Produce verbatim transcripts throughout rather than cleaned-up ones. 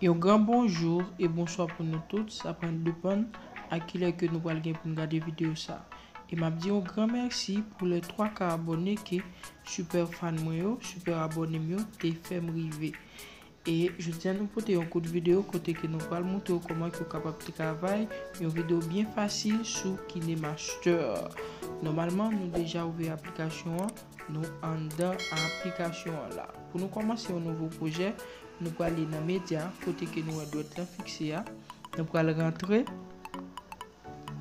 Yon gran bonjou e bonswa pou nou tout, sa pral depann a kilè ke nou pral gen pou n gade videyo sa. E m ap di yon gran mèsi pou lè twa ka abòne ke super fan mwen yo, super abòne m yo te fè m rive. E jodi a nou pote yon kout videyo kote ke nou pral montre w kòman ke w kapab travay yon videyo byen fasil sou KineMaster. Nòmalman, nou deja ouvè aplikasyon an, nou anndan aplikasyon an la. Pou nou kòmanse yon nouvo pwojè, nou prale nan medya, kote ke nou wè dwèt lan fikse a. Nou pral rantre,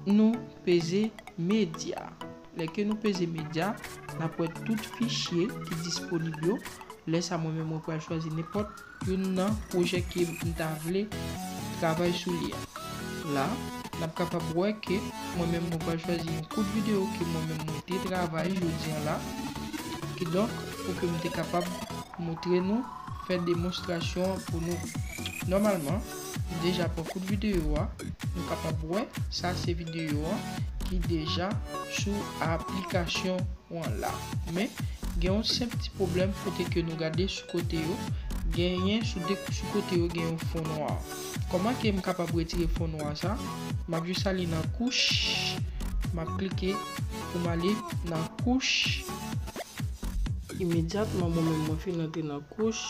nou peze medya. Lè ke nou peze medya, n ap wè tout fichye ki disponib yo. Lè sa, mwen menm, mwen pral chwazi nenpòt youn nan pwojè ke m ta vle travay sou li a. La, n ap kapab wè ke mwen menm, mwen pral chwazi yon kout videyo ke mwen menm, mwen te travay jodi a la. Kidonk, pou ke m te kapab montre nou, fè demonstrasyon an pou nou. Nòmalman, nou deja pran kout videyo a, nou kapab wè, sa se videyo an ki deja sou aplikasyon an la. Men, gen yon senp ti pwoblèm kote ke nou gade sou kote yo, genyen sou de, sou kote yo gen yon fon nwa. Kòman ke m kapab retire fon nwa sa? M ap jis ale nan kouch, m ap klike pou m ale nan kouch. Imedyatman, mwen menm, mwen fin antre nan kouch,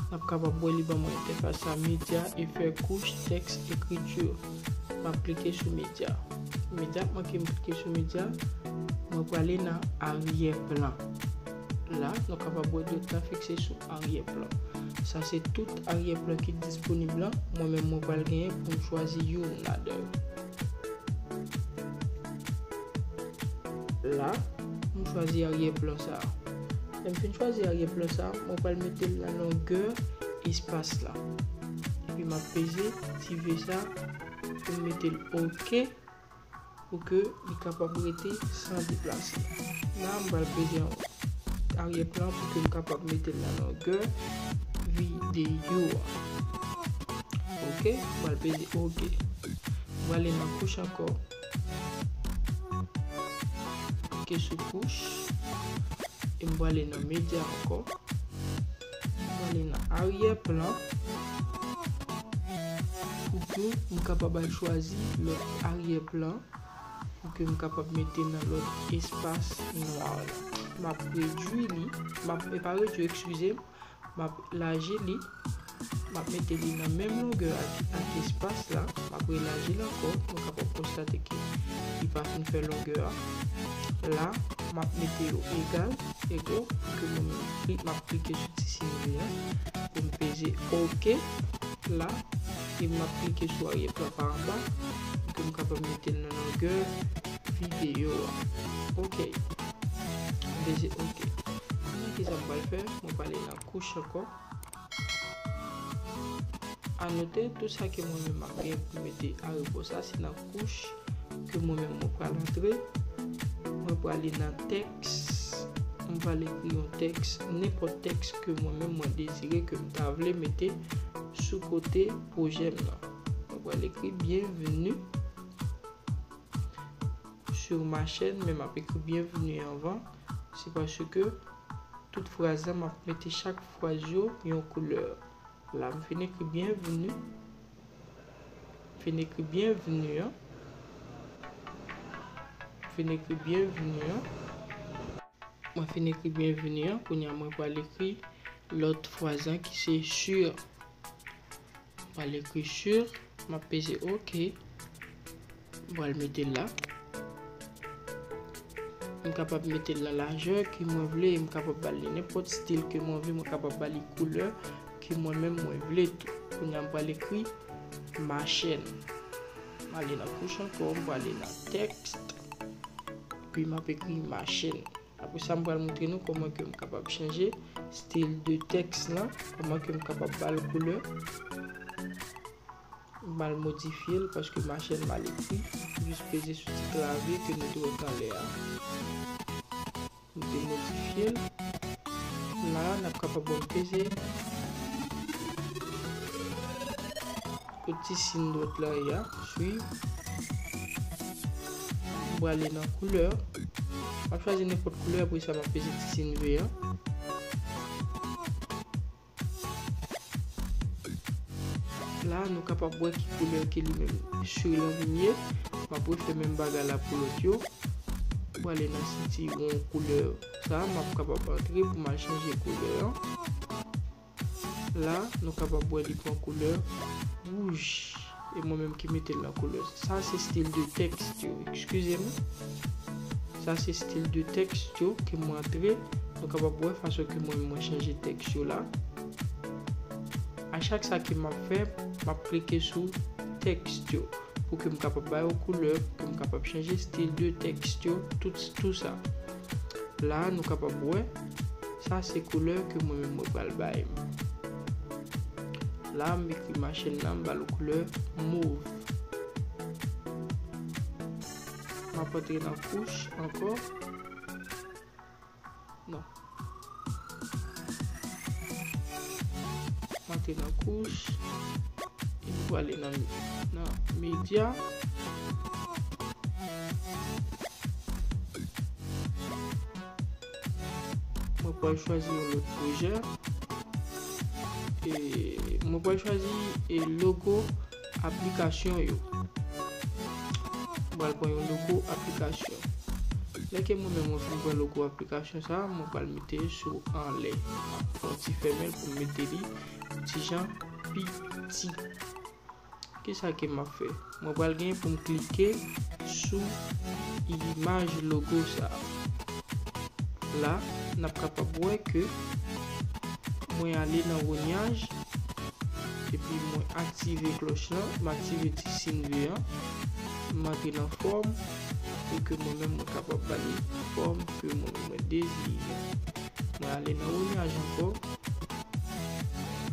n ap kapab wè li ban mwen entèfas la, medya, efè, kouch, tèks, ekriti. M ap klike sou medya. Imedyatman ke m klike sou medya, mwen prale nan aryè plan. La, nou kapab wè dwèt lan fikse sou aryè plan. Sa se tout aryè plan ki disponib lan. Mwen menm, mwen pral genyen pou m chwazi youn ladan yo. La, m chwazi aryè plan sa a. Lè m fin chwazi aryè plan sa a, mwen pral mete l nan longè espas la. Epi m ap peze ti V sa pou m mete l oke, pou ke li kapab rete san deplase. La, m pral peze yon aryè plan pou ke m kapab mete l nan longè videyo a. Oke, m pral peze oke. M prale nan kouch ankò. Klike sou kouch. E m prale nan medya ankò. M prale nan aryè plan. Pou ke m kapab al chwazi lòt aryè plan. Pou ke m kapab mete nan lòt espas nwa la. M ap redui li. M ap, e pa redui, eskize m. M ap laji li. M ap mete li nan menm longè ak, ak espas la. M ap relaji l ankò. Nou kapab konstate ke li pa fin fè longè a. La, m ap mete yo egal, ego, pou ke mwen menm kli-, m ap klike sou ti siy V a, pou m peze oke. La, e m ap klike sou aryè plan pa anba, pou ke m kapab mete l nan longè videyo a. Oke. M peze oke. Kounye a, kisa m pral fè? Mwen prale nan kouch ankò. Anote, tout sa ke mwen menm m ap gen pou mete arebò sa, se nan kouch ke mwen menm mwen pral antre. Mwen prale nan tèks. Mwen pral ekri yon tèks, nenpòt tèks ke mwen menm mwen dezire, ke m ta vle mete sou kote pwojè m nan. Mwen pral ekri bienvenue sur ma chaîne, men m ap ekri bienvenue anvan. Se paske tout fraz la, m ap mete chak fraz yo yon koulè. La, m fin ekri bienvenue. M fin ekri bienvenue an. M fin ekri bienvenue an. Mwen fin ekri bienvenue an. Kounye a, mwen pral ekri lòt fraz lan ki se sur. M pral ekri sur. M ap peze oke. M pral mete l la. M kapab mete l nan lajè ke mwen vle, m kapab ba li nenpòt stil ke mwen vle, mwen kapab ba li koulè ke mwen menm mwen vle tou. Kounye a, m pral ekri ma chaîne. M ale nan kouch ankò, m prale nan tèks, epi m ap ekri ma chaîne. Apre sa, m pral montre nou kòman ke m kapab chanje stil de tèks lan, kòman ke m kapab ba l koulè. M al modifye l paske ma chaîne mal ekri. Jis peze sou ti klavye ke nou te wè talè a. M te modifye l. La, n ap kapab wè m peze kot ti siy dwèt la ye a, suiv. M prale nan koulè. M ap chwazi nenpòt koulè, apre sa, m ap peze ti siy V a. La, nou kapab wè ki koulè ke li menm Sri Lanvin ye. M ap refè menm bagay la pou lòt yo. M prale nan sentiwon koulè sa, m ap kapab antre pou m al chanje koulè an. La, nou kapab wè li pran koulè wouj. E mwen menm ki mete l nan koulè. Sa se stil de tèks yo. Eskize m. Sa se stil de tèks yo ke mwen antre. Nou kapab wè fason ke mwen, mwen chanje tèks yo la. A chak sa ke m ap fè, m ap klike sou tèks yo pou ke m kapab ba yo koulè, pou ke m kapab chanje stil de tèks yo, tout, tout sa. La, nou kapab wè, sa se koulè ke mwen menm mwen pral bay. La, m ekri machin nan, m ba l koulè mov. M ap antre nan kouch ankò. Non. M antre nan kouch. E m prale nan, nan medya. Mwen pral chwazi yon lòt pwojè. E mwen pral chwazi e logo aplikasyon yo. Mwen pral pran yon logo aplikasyon. Lè ke mwen menm mwen fin pran logo aplikasyon sa, mwen pral mete sou anlè. Mwen ti fèmen l pou m mete li ti jan piti. Kisa ke m ap fè? Mwen pral gen pou m klike sou imaj logo sa. La, n ap kapab wè ke mwen ale nan ronyaj, epi mwen aktive klòch lan, m aktive ti siy V an, m antre nan fòm, pou ke mwen menm mwen kapab ba li fòm ke mwen menm mwen dezire. Mwen ale nan ronyaj ankò,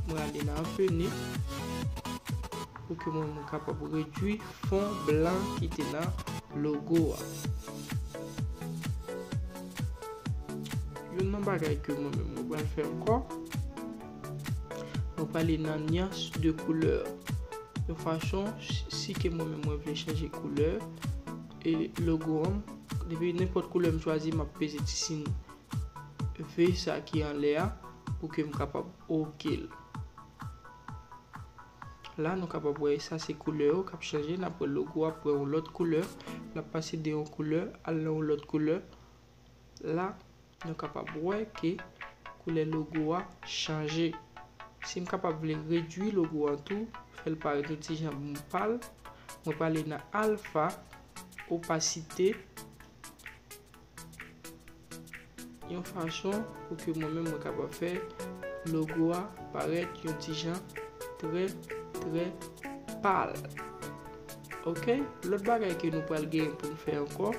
mwen ale nan anpene, pou ke mwen, mwen kapab redui fon blan ki te nan logo a. Youn nan bagay ke mwen menm mwen pral fè ankò, mwen prale nan nyans de koulè. Yon fason, si ke mwen menm mwen vle chanje koulè, e logo an, depi nenpòt koulè m chwazi, m ap peze ti siy V sa ki anlè a, pou ke m kapab oke l. La, nou kapab wè sa se koulè yo k ap chanje. N ap wè logo a pran yon lòt koulè. L ap pase de yon koulè al nan yon lòt koulè. La, nou kapab wè ke koulè logo a chanje. Si m kapab vle redui logo an tou, fè l parèt yon ti jan pal, mwen prale nan alfa, opasite, yon fason pou ke mwen menm mwen kapab fè logo a parèt yon ti jan trè, trè pal. Oke, lòt bagay ke nou pral gen pou n fè ankò,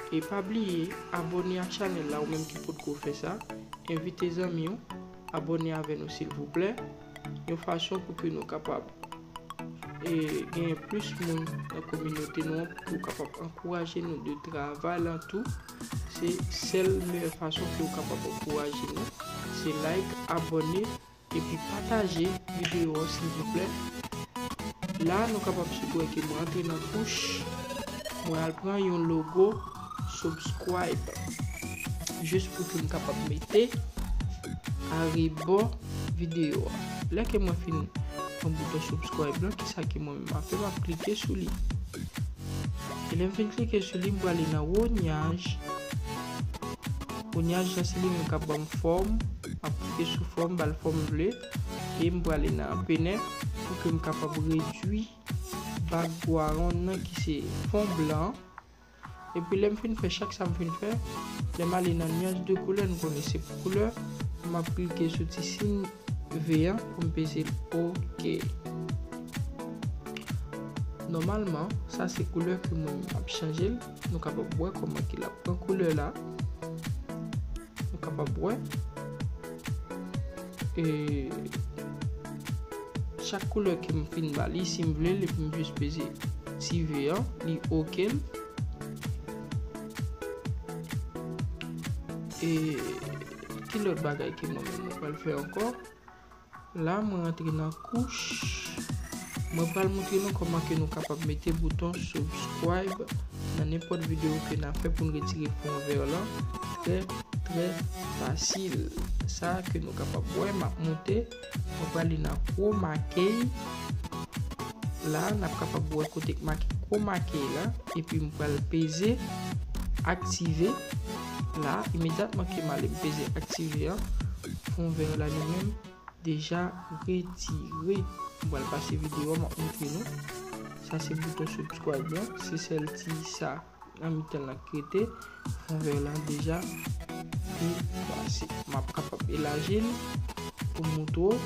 e pa bliye abòne ak chanèl la, ou menm ki potko fè sa, envite zanmi w abòne avè nou silvouplè, yon fason pou ke nou kapab e genyen plis moun nan kominote nou an pou kapab ankouraje nou de travay lan tou. Se sèl meyè fason ke w kapab ankouraje nou, se like, abòne, epi pataje videyo an silvouplè. La, nou kapab sot wè ke mwen antre nan kouch, mwen al pran yon logo subscribe. Jis pou ke m kapab mete arebò videyo a. Lè ke mwen fin pran bouton subscribe lan, kisa ke mwen menm m ap fè? M ap klike sou li. E lè m fin klike sou li, m prale nan wonyaj. Wonyaj la, se li menm k ap ban m fòm. M ap klike sou fòm, ba l fòm m vle. E m prale nan pene pou ke m kapab redui background nan ki se fon blan. Epi lè m fin fè chak sa m fin fè, lè m ale nan nyans de koulè, nou konnen se pou koulè, m ap klike sou ti siy V an pou m peze l oke. Nòmalman, sa se koulè ke mwen m ap chanje l. Nou kapab wè kòman ke l ap pran koulè la. Nou kapab wè. E chak koulè ke m fin ba li, si m vle l, epi m jis peze ti V an, li oke l. E ki lòt bagay ke mwen menm mwen pral fè ankò? La, mwen rantre nan kouch. Mwen pral montre nou kòman ke nou kapab mete bouton subscribe nan nenpòt videyo ke n ap fè pou n retire fon vè lan. Trè, trè fasil. Sa ke nou kapab wè, m ap monte. Mwen prale nan chroma key. La, n ap kapab wè kote k make gwo make la, epi m pral peze aktive. La, imedyatman ke m ale m peze aktive an, fon vè la li menm deja retire. M pral pase videyo a, m ap montre nou. Sa se bouton subscribe lan, se sèl ti sa nan mitan lan k rete, fon vè lan deja depase. M ap kapab elaji l pou m montre w.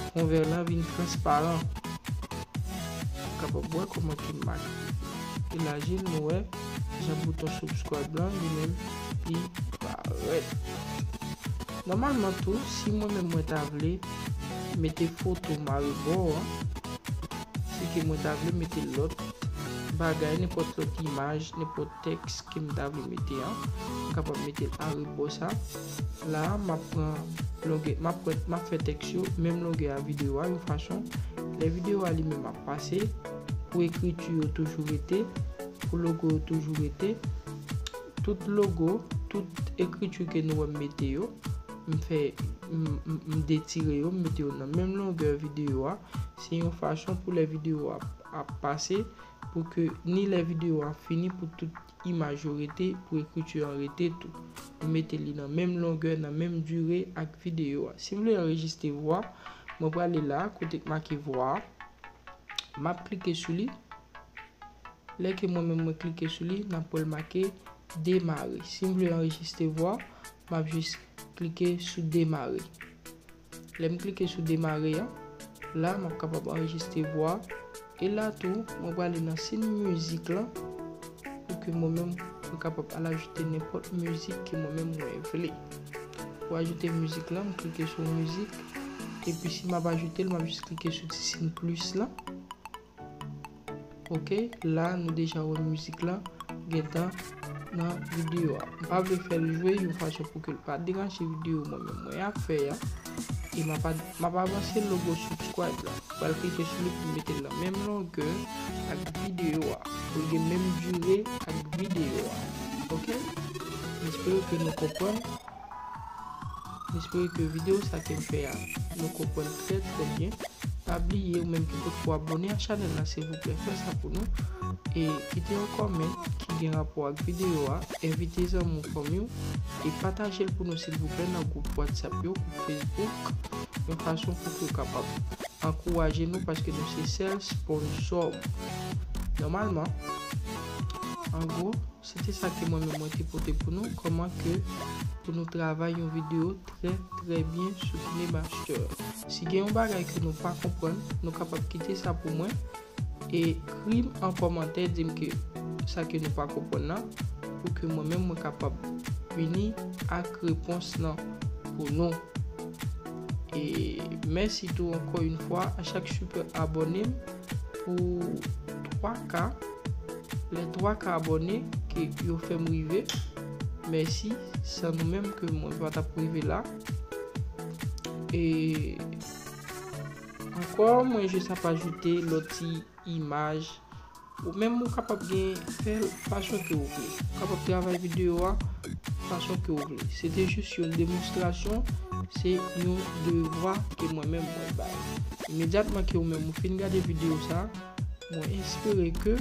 Fon vè lan vin transparan. Ou kapab wè kòman ke m elaji l, nou wè jan bouton subscribe lan li menm li parèt. Nòmalman tou, si mwen menm mwen ta vle mete foto m arebò an, si ke mwen ta vle mete lòt bagay, nenpòt lòt imaj, nenpòt tèks ke m ta vle mete an, m kapab mete l arebò sa. La a, m ap pran longè, m ap pran, m ap fè tèks yo menm longè a videyo a, yon fason, lè videyo a li menm ap pase, pou ekriti yo toujou rete, pou logo yo toujou rete, tout logo, tout ekriti ke nou wè m mete yo, m fè, m, m, m detire yo, m mete yo nan menm longè videyo a. Se yon fason pou lè videyo a ap pase, pou ke ni lè videyo a fini, pou tout imaj yo rete, pou ekriti an rete tou. M mete li nan menm longè, nan menm dire ak videyo a. Si m vle anrejistre vwa, mwen prale la, kote k make vwa a, m ap klike sou li. Lè ke mwen menm mwen klike sou li, n ap wè l make demare. Si m vle anrejistre vwa, m ap jis klike sou demare. Lè m klike sou demare an, la m ap kapab anrejistre vwa. E la tou, mwen prale nan sin mizik lan, pou ke mwen menm mwen kapab al ajoute nenpòt mizik ke mwen menm mwen vle. Pou ajoute mizik lan, m klike sou mizik. Epi si m ap ajoute l, m ap jis klike sou ti sin plis lan. Ok, la nou deja wè mizik lan gentan nan videyo a. M pa vle fè l jwe yon fason pou ke l pa deranje videyo mwen menm mwen ap fè a. E m ap, m ap avanse logo subscribe la. M pral klike sou li pou m mete l nan menm longè ak videyo a. Pou l gen menm dire ak videyo a. Ok? M espere ke nou konprann. M espere ke videyo sa ke m fè a, nou konprann trè, trè byen. Pa bliye, ou menm ki potko abòne a chanèl la, silvouplè, fè sa pou nou. E kite yon kòmantè ki gen rapò ak videyo a, envite zanmi w, fanmi w, e pataje l pou nou, silvouplè, nan gwoup WhatsApp yo, gwoup Facebook, yon fason pou ke w kapab ankouraje nou, paske nou se sèl sponsò. Nòmalman, an gwo, se te sa ke mwen menm mwen te pote pou nou, kòman ke pou nou travay yon videyo trè, trè byen sou KineMaster. Si gen yon bagay ke nou pa konprann, nou kapab kite sa pou mwen, e ekri m an kòmantè, di m ke sa ke nou pa konprann nan, pou ke mwen menm mwen kapab vini ak repons lan pou nou. E mèsi tou ankò yon fwa a chak super abòne m pou twa K. Lè twa K abòne ke yo fè m rive, mèsi, san nou menm ke mwen pa t ap rive la. E ankò, mwen jis ap ajoute lòt ti imaj. Ou menm ou kapab gen, fè l fason ke ou vle. Ou kapab travay videyo a fason ke ou vle. Se te jis yon demonstrasyon, se yon devwa ke mwen menm mwen bay. Imedyatman ke ou menm ou fin gade videyo sa, mwen espere ke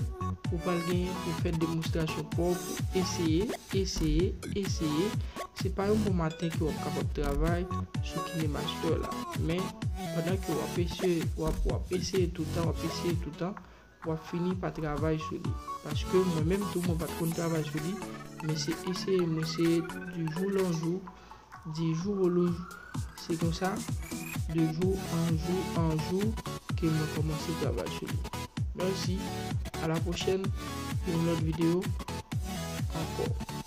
ou pral gen pou fè demonstrasyon pa w pou eseye, eseye, eseye. Se pa yon bon maten ke w ap kapab travay sou KineMaster la. Men, pandan ke w ap eseye, w ap, w ap eseye toutan, w ap eseye toutan, w ap fini pa travay sou li. Paske mwen menm tou, mwen pa t konn travay sou li, men se eseye, mwen se de jour en jour, de jour en jour, se konsa, de jour en jour en jour, ke mwen kòmanse travay sou li. Mèsi, a la pwochèn, pou yon lòt videyo ankò.